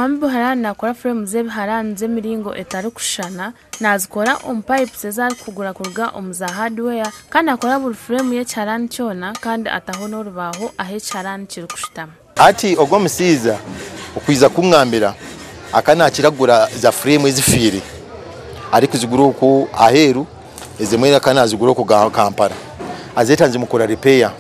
Omwami Buharani naakora fureemu z'ebiharaani z'emiringo etarikushushana. Naazikora omu pipes ezi arikugura kuruga omu za hardware kandi naakora buri fureemu y'ekiharaani kyona kandi ataho n'orubaaho ahu ekiharaani kirikushutama. Hati ogwo omushaija okwija kungambira akaba nakira kugura za fureemu ezifiire arikuzigura okwo aheeru ezimwe akaba nazigura okwo Kampala azeeta nizimukora repair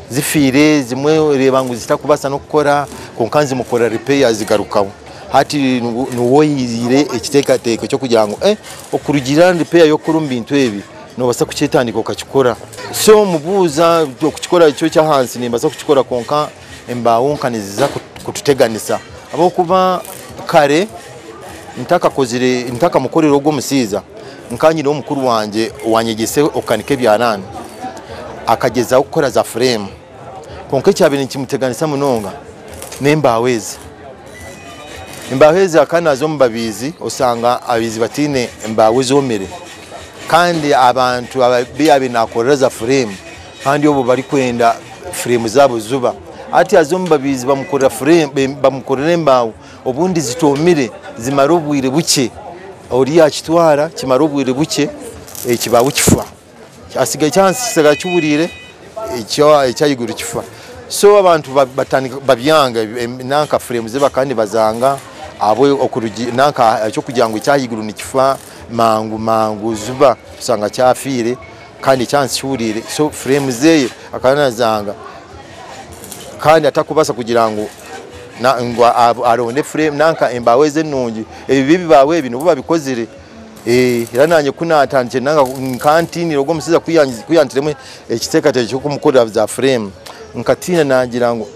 zifiire zimwe oreeba ngu zitakubaasa n'okukora kwonka nizimukora repair zigarukaho. Hati niwe oyiziire ekiteekateeko ky'okugira ngu okurugiirira aha repair y'okukora omu bintu ebi noobaasa kukyetandika okakikora. So mubuuza okukikora ekyo eky'ahansi nimbaasa kukikora kwonka embaaho nka niziza kututeganisa ahabw'okuba kare ntakakozire ntakamukorera ogwo omushaija nkaba nyineho mukuru wangye owanyegyesa okukanika ebyaraani akagyezaho kukora za fureemu kwonka ekyabaire nikimuteganisa munonga n'embaaho ezi. Embaaho ezi akaba naaza omu babaizi osanga ababaizi bataine embaaho ezoomire kandi abantu abu yaabaire naakorera za fureemu kandi obwo barikwenda fureemu zaabo juba. Hati aza omu babaizi bamukorera fureemu bamukorera embaaho obundi zitoomire zimara obwire bukye, ori yaakitwara kimara obwire bukye ekibaaho kifa. Ekyahansi kitsigara kihuriire ekyahaiguru kifa. So abantu babyanga nanka fureemu ze bakaba nibazanga ahabw'okugira ngu ekyahaiguru nikifa mangu mangu juba oshanga kyafiire kandi ekyahansi kihuriire. So fureemu ze akaba nazanga kandi atarikubaasa kugira ngu aronde fureemu nanka embaaho ezi enungi. Ebi ebibaaho ebi nibo babikozire. Era naanye ku naatandikire nka ntiinire ogwo omushaija ku yantiremu ekiteekateeko ky'okumukorera za fureemu, nkatiina naagira ngu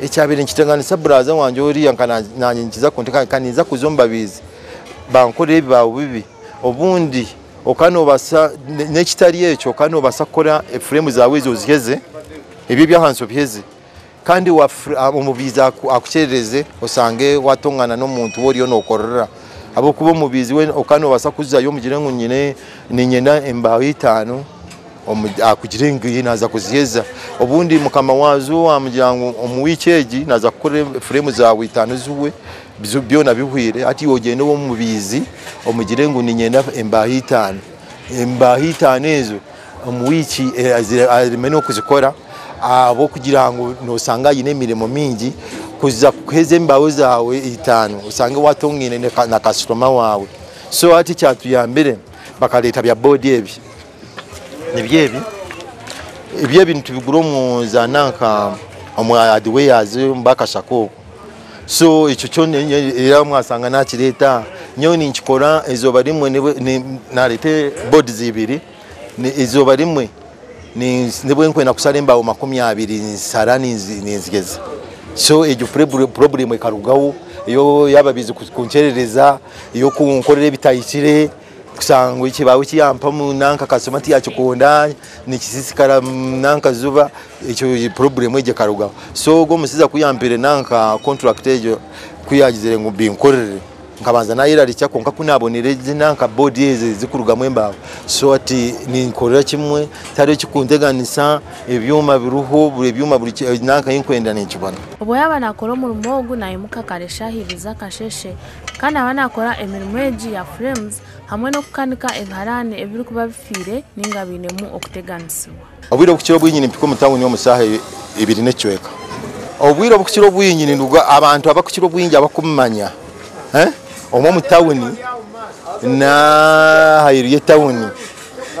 ekyabaire nikiteganisa buraaza wangye oriya nka naanye nikiza kunteganisa, ka ninza kuza omu babaizi bankorere ebibaaho bibi. Obundi okaba noobaasa n'ekitari ekyo okaba noobaasa kukora efureemu zaawe ezo oziheze, ebyo eby'ahansi obiheze. Kandi omubaizi akukyerereze oshange watongana n'omuntu ou oriyo nokorera ahabw'okuba omubaizi we okaba nobaasa kuzayo omugire ngu nyine niinyenda embaaho itaano akugire ngu naaza kuziheza. Obundi mukama waazo wamugira ngu omu wiiki egi naaza kukora fureemu zaawe itaano zihwe byona bihwire hati iwe ogyende ow'omubaizi omugire ngu niinyenda embaaho itaano, embaaho itaano ezo omu wiiki areme n'okuzikora ahabw'okugira ngu noshanga aine emirimo mingi kuza kuheza embaaho zaawe itaano oshange watongaine na kasitoma waawe. So hati ekyatuyambire bakareeta bya boodi ebi, nibyo ebi, ebi ebi nitubigura omu za nanka omu hardwares omu bakashaka okwo. So ekyo kyo era mwashanga nakireeta nyowe ninkikora eizooba rimwe nareeta boards ibiri eizooba rimwe nobu nkwenda kushara embaaho 20 nshara ninziheza. So egyo problem ekarugaho ey'ababaizi kunkyerereza, ey'okunkorera ebitahikire. Kushanga ngu ekibaaho eki yampa nanka kasitoma tiyakikunda nikisiisikara nanka juba ekyo purobulemu egyo ekarugaho. So ogwo omushaija ku yampaire nanka kontrakiti egyo ku yagizire ngu binkorere nkabanza nayerarikya kwonka ku nabonire egi nanka boodi ezi ezikurugamu embaaho so hati ninkorera kimwe tihariho ekikunteganisa ebyoma biriho buri ebyoma buri nanka eyi nkwenda ninkibona. Obwo yaaba naakora omurimo ogu naimuka kare shaaha ibiri z'akasheeshe Kandi naaba naakora emirimo egi ya frames hamwe n'okukanika ebiharaani ebirikuba bifiire nainga biinemu okuteganisibwa. Obwire obukukira obwingi nimpika omu tawuni omu shaaha ibiri n'ekicweka. Obwire obukukira obwingi ninduga abantu abakukira obwingi abakummanya omwe omu tawuni n'aheeru y'etawuni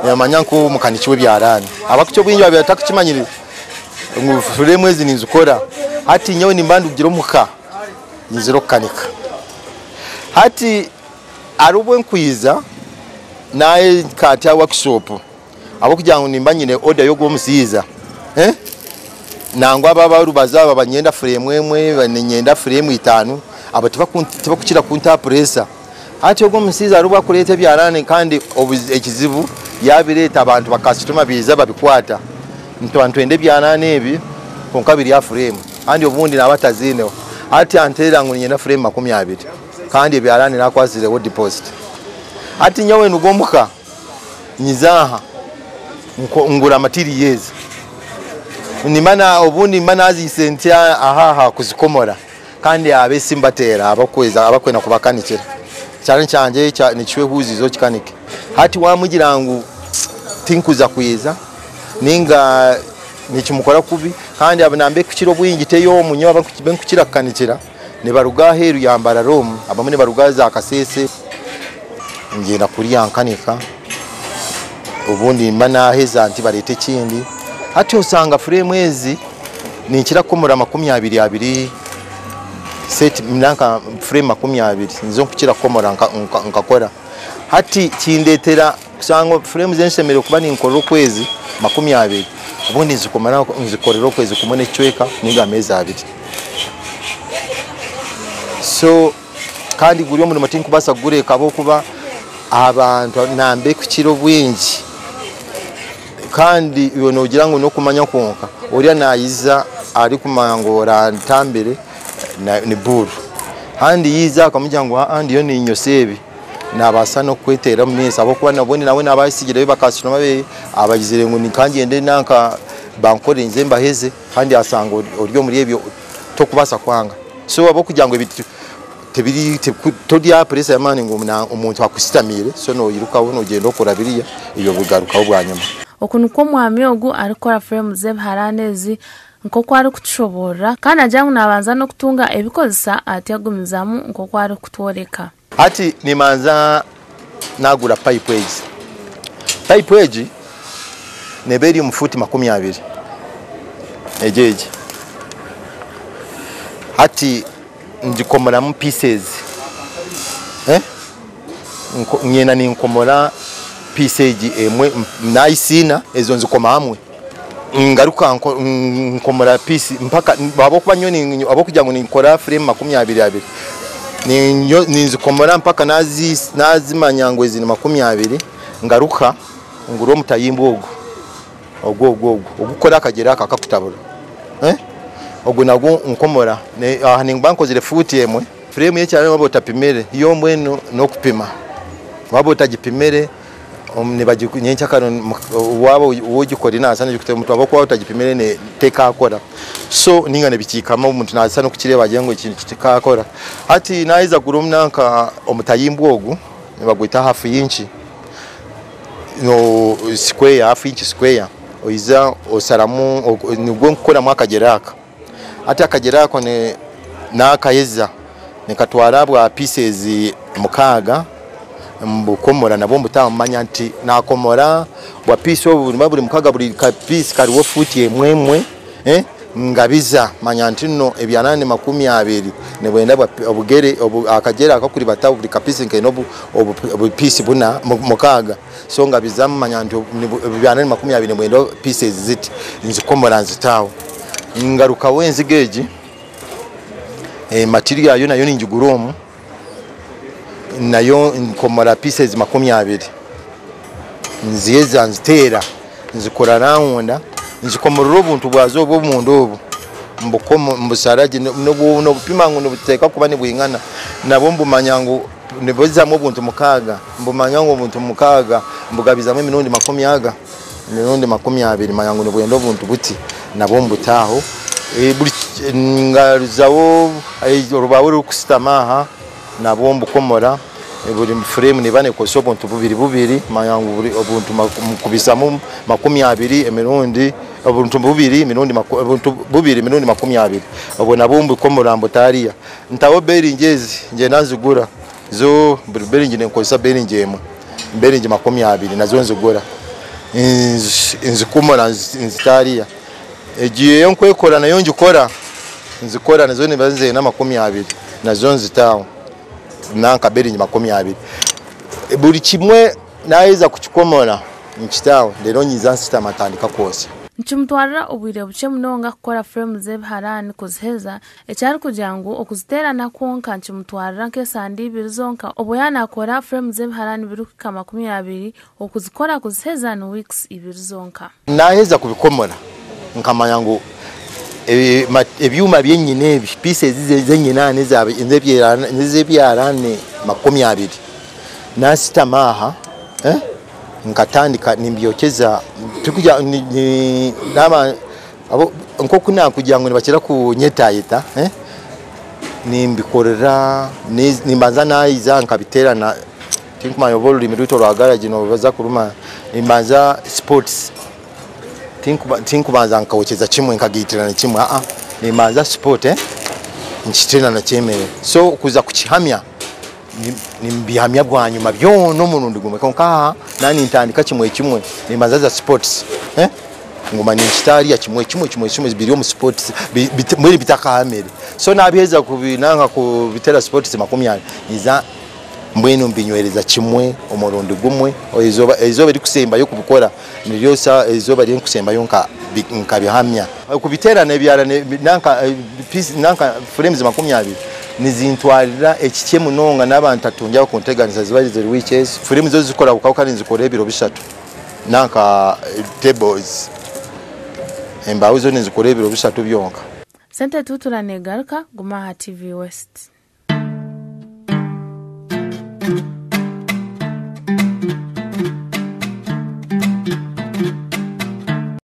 nibamanya nk'omukaniki w'ebyaraani. Abakukira obwingi babaire batakukimanyire ngu fureemu ezi ninzikora. Hati nyowe nimba ndugire omuka. Nyizire okukanika. Hati hariho obu nkwiza nahika aha workshop ahabw'okugira ngu nimba nyine order y'ogwo omushaija nangwa abo abarubaza aba niinyenda fureemu emwe, niinyenda fureemu itaano, abo tibakukira kuntaho pureesa. Hati ogwo omushaija hariho obu arikureeta ebyaraani kandi ekizibu yaabireeta abantu bakasitoma baija babikwata. Nituba nitwenda ebyaraani ebi kwonka biri aha fureemu kandi obundi naaba ataziineho. Hati anteerera ngu niinyenda fureemu 20 kandi ebyaraani naakwatsireho dipoziti. Hati nyowe nduga omuka nyiza aha ngura matiriyo ezi. Obundi nimba naaziitse ntya aha aha kuzikomora. Kandi aba esimu bateera abakweza abakwenda kubakanikira. Ekiharani kyangye nikishwa ehuuzi iza okikanike. Hati wamugira ngu tinkuza kwiza ninga nikimukora kubi kandi abo namba ekukira obwingi tey'omu nyowe abu nkukira kukanikira nibaruga aheeru ya Mbarara omu, abamwe nibaruga za Kasese. Ngyenda kuriya nkanika, obundi mba naheza nti bareeta ekindi. Hati osanga furemu ezi ninkira kukomora 20 abiri set nanka frame 20 nizo nkukira kukomora nkakora. Hati kindetera kusanga frame zenshemereire kuba ninkorera okwezi 20, obundi nzikomora nzikorera okwezi kumwe n'ekicweka ninga ameezi 2. So kandi guri omurimo tinkubaasa kugureka ahabw'okuba abantu namba ekukira obwingi, kandi iwe nogira ngu n'okumanya kwonka, oriya nayiza arikumanya ngu orantambire ni buuru, kandi yiiza akamugira ngu aa ndiyo ninyotsya ebi, nabaasa n'okukweteera omu maisho ahabw'okuba obundi nawe naaba atsigireyo bakasitoma be abagizire ngu kangyende nanka bankorere nze mbaheze, kandi ashanga ori omuri ebyo tokubaasa kwanga. So ahabw'okugira ngu ebi tibiri tori aha pressure y'amaani ngu omuntu akusitamiire, so noyirukaho nogyenda okora biriya, ebyo bigarukaho bwanyima. Oku nikwo omwami ogu arikukora furemu z'ebiharani ezi nk'oku arikutushoboorora, kandi naagira ngu naabanza n'okutunga ebikozesa atyo agumizamu nk'oku arikutworeka. Hati nimanza nagura pipe egi. Pipe egi neeba eri omu fuuti 20 egi egi. Hati ngikomoramu pieces. Nyenda ninkomora piece egi emwe nayisiina ezo nzikoma hamwe. Ngaruka nkomora piece mpaka ahabw'okuba nyowe ahabw'okugira ngu ninkora frame 20 abiri, ninzikomora mpaka nazimanya ngu ezi ni 20, ngaruka ngura omutayimbwa ogu ogu ogu ogu ogukora akagyere aka akakutabura, ogu nagwo nkomora. Aha nimba nkozire fuuti emwe. Frame y'ekyaro waaba otapimire yo mbwenu n'okupima, waaba otagipimire nyencakare waaba ogikora naasa negikuteera omutwe ahabw'okuba waaba otagipimire tekakora, so ninga nibikiikama omuntu naasa n'okukireeba agire ngu eki tikakora. Hati naheza kugura nanka omutayimbwa ogu nibagweta half inch no square, half inch square, oiza osaramu nigwo nkukoramu akagyere aka. Hati akagyere ako nakaheza nikatwara bwa pieces 6 mbukomora nabwo mbutaho manya nti nakomora bwa piece obu nibuba buri 6, buri ka piece kariho fuuti emwe emwe, ngabiza manya nti no ebyarani 20 nibwenda obugere akagyere aka kuribata buri ka piece kaine obu piece buna 6, so ngabizamu manya nti ebyarani 20 nibwenda pieces ziti, nzikomora nzitaho. Ngarukaho enziga egi, material yayo nayo ningigura omu, nayo nkomora pieces 20, nziheza nziteera nzikora rawunda, nzikomorora obuntu bwazo obu omunda obu mbusara gye, nobupima ngu nibuteekwa kuba nibwingana, nabwo mbumanya ngu nibuzamu obuntu 6, mbumanya ngu obuntu 6 mbugabizamu emirundi makumi aga, emirundi 20, manya ngu nibwenda obuntu buti, nabwo mbutaho. Ngaruzaho orubaho rurikusitama aha, nabwo mbukomora, buri frame neba nekozesa obuntu bubiri bubiri, manya ngu buri obuntu nkubizamu 20 emirundi obuntu bubiri emirundi obuntu bubiri emirundi 20, obwo nabwo mbukomora mbuta hariya. Ntaho bearing ezi ngyenda nzigura, zo buri bearing nenkozesa bearing emwe, bearing 20 nazo nzigura, nzikomora nzita hariya. Egi eyo nkwekora nayo ngikora, nzikora nazo niba nizenda 20, nazo nzitaho nanka bearing 20. Buri kimwe naheza kukikomora nkitaho, reero nyiza nsitama ntandika kwotsya. Nikimutwarira obwire bukye munonga kukora furemu z'ebiharani kuziheza, ekyarikugira ngu okuziteerana kwonka nikimutwarira nk'esande 2 zonka, obwo yaaba naakora furemu z'ebiharani birikuhika 20, okuzikora kuziheza ni weeks 2 zonka. Naheza kubikomora nkamanya ngu ebyuma byenyine ebi, pieces zenyine aha nez'ebyarani 20, nasitama aha nkatandika nimbyokyeza, nk'oku nakugira ngu nibakira kunyetayeta. Nimbikorera nimbanza naiza nkabiterana tinkumanya oba orurimi rwaitu orwa garagi nobaza kurumanya nimbanza sports tinkubanza nkokyeza kimwe nkagaitirana kimwe aa nimbanza sport nkiterana kyemerera so kuza kukihamya Nimbihamya bwanyima byona omurundi gumwe kwonka aha naaba nintandika kimwe kimwe nimbanza za sports nguma ninkita hariya kimwe kimwe kimwe kimwe biri omu sports mbwenu bitakahamire so nabiheza nanka kubitera sports 20 ninza mbwenu mbinywereza kimwe omurundi gumwe eizooba erikusembayo kubikora niryo eizooba erinkusembayo nkabihamya. Kubiteerana ebyara nanka nanka frames 20 Nizintwarira ekikye munonga naaba ntatungi abakunteganisa ziba ziri wiiki ezi. Firimu zo zikurahukaho kandi nizikora ebiro bishatu nanka tables embaaho zo nizikora ebiro bishatu byonka. Sente Tutura negaruka, guma aha TV West.